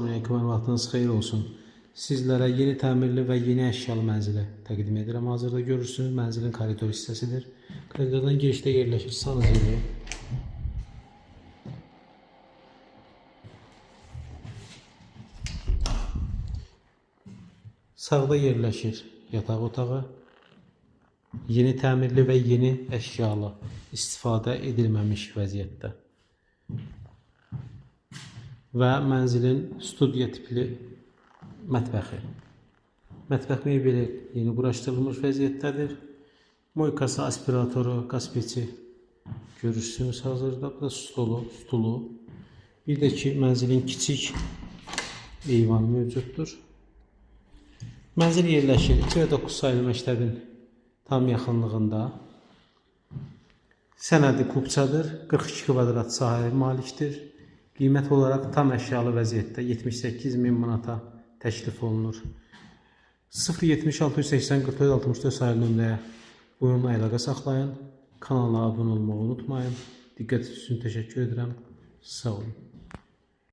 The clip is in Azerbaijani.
Aleyküm, hər vaxtınız xeyir olsun. Sizlərə yeni təmirli və yeni əşyalı mənzili təqdim edirəm. Hazırda görürsünüz, mənzilin koridor hissəsidir. Koridordan girişdə yerləşir sanuzeli. Sağda yerləşir yataq otağı. Yeni təmirli və yeni əşyalı, istifadə edilməmiş vəziyyətdə. Və mənzilin studiya tipli mətbəxi. Mətbəx mebeli yeni quraşdırılmış vəziyyətdədir. Moykası, aspiratoru, qaz peçi görürsünüz hazırda. Bu da stolu, stulu. Bir də ki, mənzilin kiçik eyvanı mövcuddur. Mənzil yerləşir 2 və 9 sayılı məktəbin tam yaxınlığında. Sənədi kupçadır, 42 kvadrat sahəyə malikdir. Qiymət olaraq tam əşyalı vəziyyətdə 78 min manata təklif olunur. 070 680 44 64 sayılı nömrəyə buyurun əlaqə saxlayın. Kanala abunə olmağı unutmayın. Diqqətiniz üçün təşəkkür edirəm. Sağ olun.